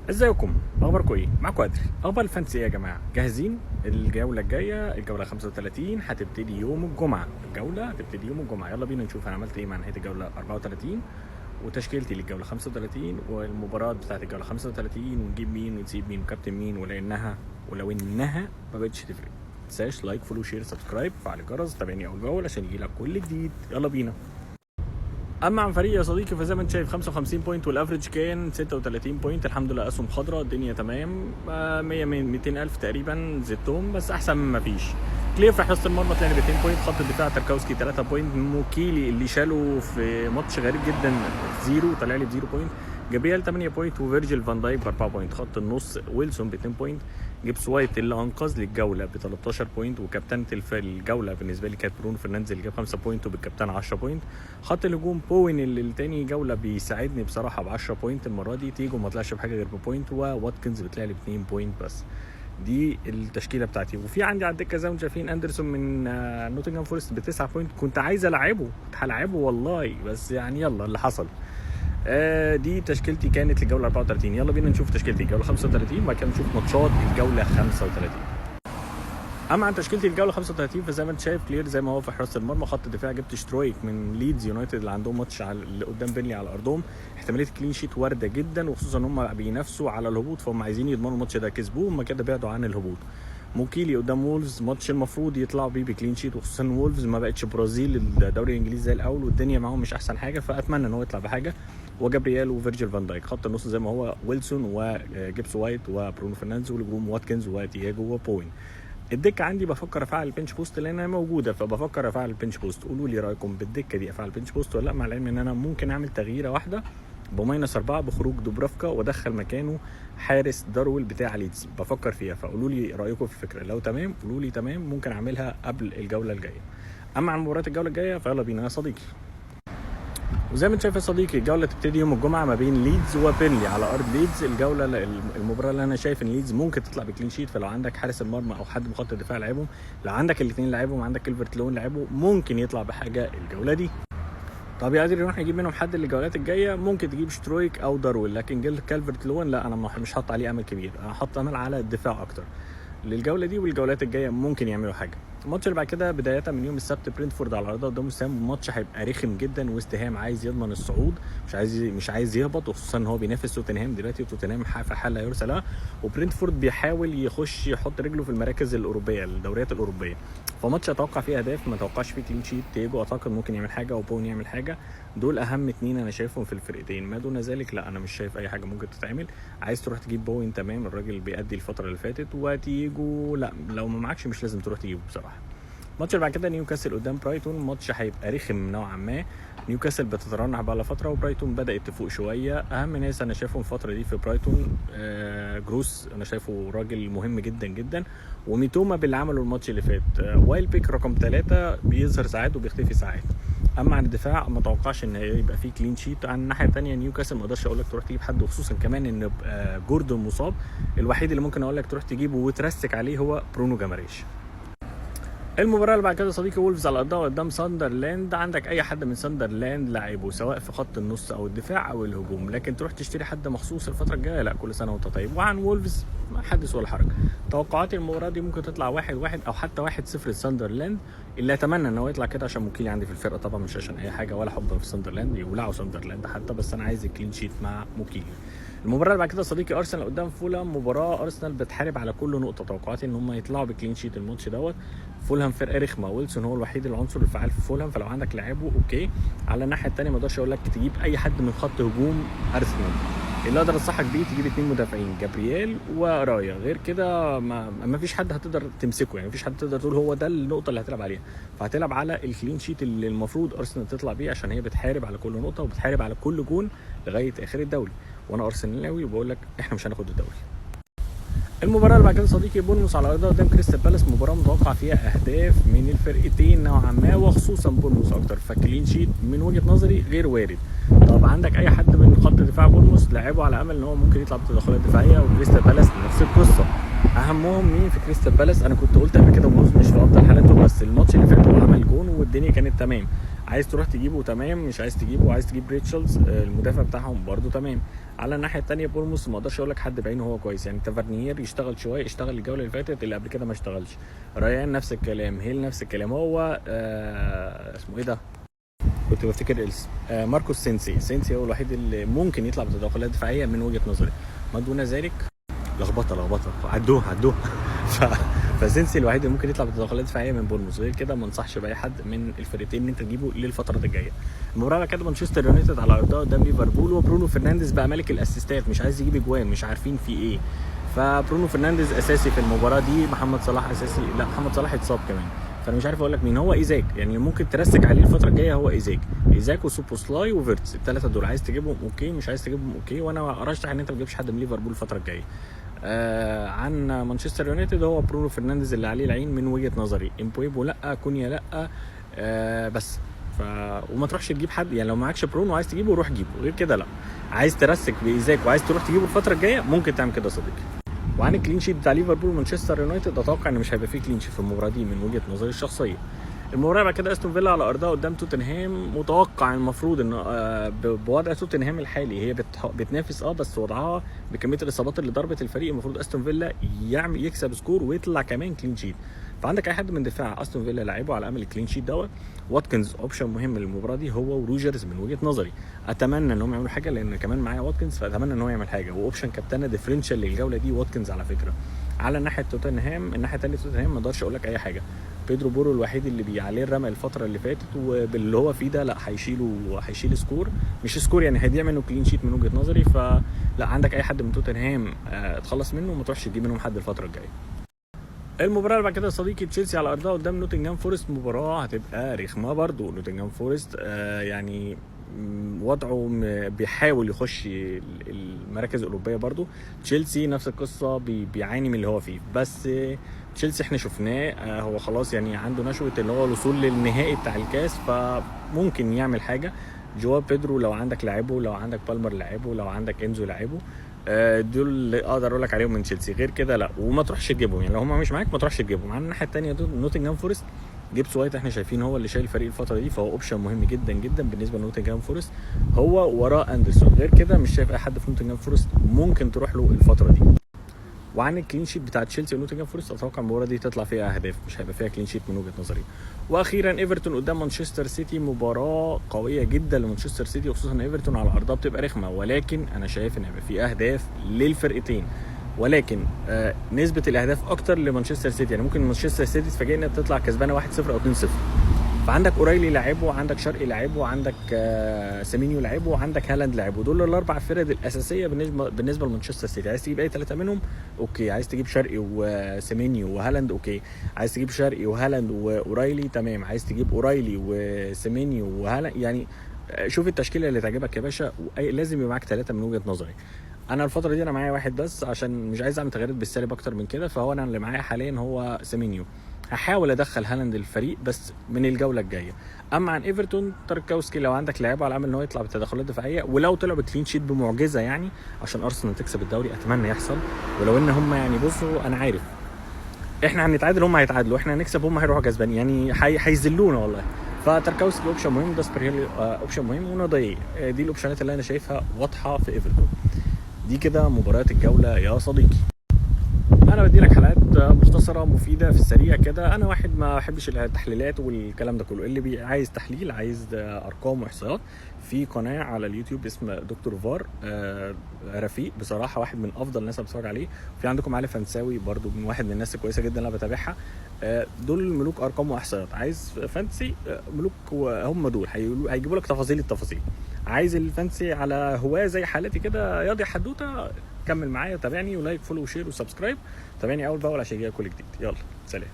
ازيكم؟ اخباركم ايه؟ معاكم ادري. اخبار ال fantasy ايه يا جماعة؟ جاهزين؟ الجولة الجاية، الجولة 35 هتبتدي يوم الجمعة. الجولة هتبتدي يوم الجمعة. يلا بينا نشوف انا عملت ايه مع نهاية الجولة 34 وتشكيلتي للجوله 35 والمباراة بتاعت الجولة 35، ونجيب مين ونسيب مين وكابتن مين، ولو انها ما بقتش تفرق. ما تنساش like، follow، share، subscribe، فعل الجرس، تابعني اول باول عشان يجيلك كل جديد. يلا بينا. اما عن فريق يا صديقي، فزي ما انت شايف 55 point وال average كان 36 point. الحمد لله اسهم خضراء، الدنيا تمام. 100 من 200 الف تقريبا زدتهم، بس احسن من ما فيش. كلير في حراسة المرمى طلع ب 2 point. خط الدفاع تركاوسكي 3 point. موكيلي اللي شاله في ماتش غريب جدا zero، طلع لي ب zero point. جابرييل 8 point، وفيرجيل فان دايك ب 4 point. خط النص ويلسون ب 2 point. جيبس وايت اللي انقذ لي الجولة ب 13 point، وكابتنه الجولة بالنسبة لي كانت برونو فرنانديز اللي جاب 5 point، وبالكابتن 10 point. خط الهجوم بوين اللي التاني جولة بيساعدني بصراحة ب 10 point. المرة دي تيجو ما طلعش بحاجة غير ب point، وواتكنز بيطلع لي ب 2 point بس. دي التشكيلة بتاعتي. وفي عندي على الدكة زي ما انتم شايفين اندرسون من نوتنغهام فورست ب 9 point. كنت عايز العبه، كنت هلعبه والله، بس يعني يلا اللي حصل. دي تشكيلتي كانت للجوله 34. يلا بينا نشوف تشكيلتي الجولة 35، وبعد كده نشوف ماتشات الجولة 35. اما عن تشكيلتي الجولة 35، فزي ما انت شايف كلير زي ما هو في حراسة المرمى. خط الدفاع جبت شترويك من ليدز يونايتد اللي عندهم ماتش على اللي قدام بيرنلي على ارضهم، احتمالية clean sheet وارده جدا، وخصوصا ان هم بينافسوا على الهبوط، فهم عايزين يضمنوا الماتش ده، كسبوه هم كده بعدوا عن الهبوط. موكيلي قدام وولفز، ماتش المفروض يطلعوا بيه ب clean sheet، وخصوصا وولفز ما بقتش برازيل الدوري الانجليزي زي الاول، والدنيا معاهم مش احسن حاجه، فاتمنى ان هو يطلع بحاجه. وجابرييل وفيرجيل فان دايك. خط النص زي ما هو ويلسون وجيبس وايت وبرونو فرنانديز، والهجوم واتكنز وتياجو وبوين. الدكة عندي بفكر افعل ال bench boost لانها موجوده، فبفكر افعل ال bench boost. قولوا لي رايكم بالدكه دي، افعل ال bench boost ولا لا؟ مع العلم ان انا ممكن اعمل تغييره واحدة ب minus 4 بخروج دوبرافكا وادخل مكانه حارس دارويل بتاع ليدز. بفكر فيها، فقولوا لي رايكم في الفكره. لو تمام قولوا لي تمام، ممكن اعملها قبل الجولة الجايه. اما عن مباريات الجولة الجاية فيلا بينا يا صديقي. وزي ما انت شايف يا صديقي، الجولة تبتدي يوم الجمعة ما بين ليدز وبيرنلي على ارض ليدز. الجولة المباراة اللي انا شايف ان ليدز ممكن تطلع ب clean sheet، فلو عندك حارس المرمى او حد من خط الدفاع لعبهم، لو عندك الاثنين لعبهم، عندك كالفرت لوين لعبه، ممكن يطلع بحاجة الجولة دي. طب يا قادر نروح نجيب منهم حد للجولات الجايه؟ ممكن تجيب شترويك او داروين، لكن جيل كالفرت لوين لا، انا مش حاطط عليه امل كبير. انا حاطط امل على الدفاع اكتر للجوله دي، والجولات الجاية ممكن يعملوا حاجة. الماتش اللي بعد كده بداية من يوم السبت برينتفورد على ارضه قدام وست هام. ماتش هيبقى رخم جدا. وست هام عايز يضمن الصعود، مش عايز يهبط، وخصوصا ان هو بينافس توتنهام دلوقتي، وتوتنهام في حاله يرثى لها، وبرينتفورد بيحاول يخش يحط رجله في المراكز الاوروبيه، الدوريات الاوروبيه. فماتش اتوقع فيه اهداف، ما اتوقعش فيه clean sheet. تيجو اعتقد ممكن يعمل حاجة وبون يعمل حاجه. دول اهم اتنين انا شايفهم في الفرقتين، ما دون ذلك لا، انا مش شايف اي حاجة ممكن تتعمل. عايز تروح تجيب بوين تمام، الراجل بيأدي الفترة اللي فاتت. وتيجو لا، لو ما معكش مش لازم تروح تجيبه بصراحة. الماتش اللي بعد كده نيوكاسل قدام برايتون. ماتش هيبقى رخم نوعا ما. نيوكاسل بتترنح بقى فتره، وبرايتون بدات تفوق شويه. اهم ناس انا شايفهم الفترة دي في برايتون جروس، انا شايفه راجل مهم جدا جدا، وميتوما باللي عمله الماتش اللي فات. وايل بيك رقم 3 بيظهر ساعات وبيختفي ساعات. اما عن الدفاع ما اتوقعش ان يبقى فيه clean sheet. عن الناحية الثانية نيوكاسل ما اقدرش اقول لك تروح تجيب حد، وخصوصا كمان ان جوردون مصاب. الوحيد اللي ممكن اقول لك تروح تجيبه وترسك عليه هو برونو جماريش. المباراة اللي بعد كده صديقي وولفز على ارضها قدام ساندرلاند. عندك اي حد من ساندرلاند لعبه سواء في خط النص او الدفاع او الهجوم، لكن تروح تشتري حد مخصوص الفترة الجاية لا. كل سنة وانت طيب. وعن وولفز ما حدث ولا حرج. توقعاتي المباراة دي ممكن تطلع 1-1 او حتى 1-0 لساندرلاند، اللي اتمنى ان هو يطلع كده عشان موكيلي عندي في الفرقة طبعا، مش عشان اي حاجة ولا حبا في ساندرلاند، يولعوا ساندرلاند حتى، بس انا عايز ال clean sheet مع موكيلي. المباراة اللي بعد كده صديقي ارسنال قدام فولهام. مباراة ارسنال بتحارب على كل نقطه. توقعاتي ان هم يطلعوا ب clean sheet الماتش دوت. فولهام فرقه رخمه، ويلسون هو الوحيد العنصر الفعال في فولهام، فلو عندك لعيبة okay. على الناحية الثانية ما اقدرش اقول لك تجيب اي حد من خط هجوم ارسنال. اللي اقدر انصحك بيه تجيب اتنين مدافعين، جابرييل ورايا. غير كده ما فيش حد هتقدر تمسكه، يعني ما فيش حد تقدر تقول هو ده النقطة اللي هتلعب عليها. فهتلعب على ال clean sheet اللي المفروض ارسنال تطلع بيه، عشان هي بتحارب على كل نقطة وبتحارب على كل جون لغاية اخر الدوري. وانا ارسنالاوي وبقول لك احنا مش هناخد الدوري. المباراة اللي بعد كده صديقي بورنموث على ارضها قدام كريستال بالاس. مباراة متوقع فيها اهداف من الفرقتين نوعا ما، وخصوصا بورنموث اكتر، ف clean sheet من وجهة نظري غير وارد. طب عندك اي حد من خط دفاع بورنموث لعبه على امل ان هو ممكن يطلع بتدخلات دفاعية. وكريستال بالاس نفس القصة. اهمهم مين في كريستال بالاس؟ انا كنت قلت قبل كده موز مش في افضل حالاته، بس الماتش اللي فات هو عمل جون والدنيا كانت تمام. عايز تروح تجيبه تمام، مش عايز تجيبه عايز تجيب ريتشلز المدافع بتاعهم برده تمام. على الناحية الثانية بورموس ما اقدرش اقول لك حد بعينه هو كويس، يعني تافرنير يشتغل شوية، اشتغل الجولة اللي فاتت، اللي قبل كده ما اشتغلش. ريان نفس الكلام، هيل نفس الكلام. هو اسمه ايه ده، كنت بفتكر الاسم، ماركوس سينسي. سينسي هو الوحيد اللي ممكن يطلع بتدخلات دفاعية من وجهه نظري، ما دون ذلك لخبطة لخبطة، عدوها عدوها. فسينسي الوحيد اللي ممكن يطلع بتدخلات دفاعية من بورنموث، غير كده ما انصحش باي حد من الفرقتين ان انت تجيبه للفترات الجاية. المباراة كانت مانشستر يونايتد على ارضها قدام ليفربول، وبرونو فرنانديز بقى ملك الاسيستات، مش عايز يجيب اجوان، مش عارفين في ايه. فبرونو فرنانديز اساسي في المباراة دي، محمد صلاح اساسي، لا محمد صلاح اتصاب كمان، فانا مش عارف اقول لك مين هو. ايزاك يعني ممكن ت risk عليه الفترة الجاية، هو ايزاك، ايزاك وسوبوسلاي وفيرتس، الثلاثة دول عايز تجيبهم okay، مش عايز تجيبهم okay. وانا ارشح ان انت ما تجيبش حد من ليفربول الفترة الجاية. عن مانشستر يونايتد هو برونو فرنانديز اللي عليه العين من وجهه نظري، امبويبو لا، كونيا لا، بس. وما تروحش تجيب حد، يعني لو معكش برونو وعايز تجيبه روح جيبه، غير كده لا. عايز ت risk بايزاك وعايز تروح تجيبه الفترة الجاية ممكن تعمل كده يا صديقي. وعن ال clean sheet بتاع ليفربول ومانشستر يونايتد، اتوقع ان مش هيبقى فيه clean sheet في المباراة دي من وجهه نظري الشخصية. المباراة بعد كده استون فيلا على ارضها قدام توتنهام، متوقع المفروض ان بوضع توتنهام الحالي هي بتنافس بس وضعها بكمية الاصابات اللي ضربت الفريق، المفروض استون فيلا يعمل يكسب score ويطلع كمان clean sheet. فعندك اي حد من دفاع استون فيلا لعبه على امل ال clean sheet دوت. واتكنز option مهم للمباراة دي هو وروجرز من وجهه نظري، اتمنى ان هم يعملوا حاجة لان كمان معايا واتكنز، فاتمنى ان هو يعمل حاجة. و option كابتنه differential للجوله دي واتكنز على فكرة. على ناحية توتنهام، الناحية الثانية توتنهام ما اقدرش اقول لك اي حاجة، بيدرو بورو الوحيد اللي بيعليه الرمق الفترة اللي فاتت، وباللي هو فيه ده لا هيشيله، هيشيل score مش score يعني، هيضيع منه clean sheet من وجهه نظري. فلا عندك اي حد من توتنهام اتخلص منه وما تروحش تجيب منهم حد الفترة الجاية. المباراة اللي بعد كده يا صديقي تشيلسي على ارضها قدام نوتنجهام فورست، مباراة هتبقى رخمة برضو. نوتنجهام فورست يعني وضعه بيحاول يخش المراكز الاوروبية برضو. تشيلسي نفس القصة، بيعاني من اللي هو فيه، بس تشيلسي احنا شفناه هو خلاص يعني عنده نشوه اللي هو الوصول للنهائي بتاع الكاس، فممكن يعمل حاجة. جواو بيدرو لو عندك لاعبه، لو عندك بالمر لاعبه، لو عندك انزو لاعبه، دول اللي اقدر اقول لك عليهم من تشيلسي، غير كده لا. وما تروحش تجيبهم، يعني لو هم مش معاك ما تروحش تجيبهم. على الناحية الثانية نوتنجهام فورست، جيبس وايت احنا شايفين هو اللي شايل الفريق الفترة دي، فهو option مهم جدا جدا بالنسبة لنوتنجهام فورست، هو وراه اندرسون. غير كده مش شايف اي حد في نوتنجهام فورست ممكن تروح له الفترة دي. وعن ال clean sheet بتاع تشيلسي ونوتنجهام فورست، اتوقع المباراة دي تطلع فيها اهداف، مش هيبقى فيها clean sheet من وجهه نظري. واخيرا ايفرتون قدام مانشستر سيتي، مباراة قوية جدا لمانشستر سيتي، وخصوصا ايفرتون على ارضها بتبقى رخمة، ولكن انا شايف ان هيبقى في اهداف للفرقتين، ولكن نسبه الاهداف اكتر لمانشستر سيتي. يعني ممكن مانشستر سيتي تفاجئنا تطلع كسبانه 1-0 او 2-0. فعندك اورايلي لعبه، عندك شرقي لعبه، عندك سيمينيو لعبه، وعندك هالاند لعبه، دول الاربع فرق الاساسية بالنسبة لمانشستر سيتي. عايز تجيب اي ثلاثة منهم okay، عايز تجيب شرقي وسيمينيو وهالاند okay، عايز تجيب شرقي وهالاند واورايلي تمام، عايز تجيب اورايلي وسيمينيو وهالاند، يعني شوف التشكيلة اللي تعجبك يا باشا. لازم يبقى معاك ثلاثة من وجهه نظري. انا الفترة دي انا معايا واحد بس عشان مش عايز اعمل تغييرات بالسالب اكتر من كده، فهو انا اللي معايا حاليا هو سيمينيو. هحاول ادخل هالاند الفريق بس من الجولة الجاية. اما عن ايفرتون، تاركاوسكي لو عندك لعيبة على امل ان هو يطلع بالتدخلات الدفاعية، ولو طلع ب clean sheet بمعجزه يعني عشان ارسنال تكسب الدوري، اتمنى يحصل. ولو ان هم يعني بصوا انا عارف احنا هنتعادل هم هيتعادلوا، احنا هنكسب هم هيروحوا كسبانين، يعني هيذلونا والله. فتاركاوسكي option مهم، داسبرهيل option مهم، ونضاي، دي الاوبشنات اللي انا شايفها واضحة في ايفرتون. دي كده مباريات الجولة يا صديقي. انا بدي لك حلقات مختصره مفيدة في السريع كده. انا واحد ما بحبش التحليلات والكلام ده كله، اللي عايز تحليل، عايز ارقام واحصائيات، في قناة على اليوتيوب اسم دكتور فار، رفيق بصراحة واحد من افضل الناس اللي بتفرج عليه. في عندكم علي فنساوي برضو من واحد من الناس الكويسة جدا اللي انا بتابعها، دول ملوك ارقام واحصائيات. عايز fantasy، ملوك هم دول، هيجيبوا لك تفاصيل التفاصيل. عايز ال fantasy على هواه زي حالتي كده ياضي حدوتة، كمل معايا، تابعني و like follow و share و subscribe، تابعني اول باول عشان يجيلك كل جديد. يلا سلام.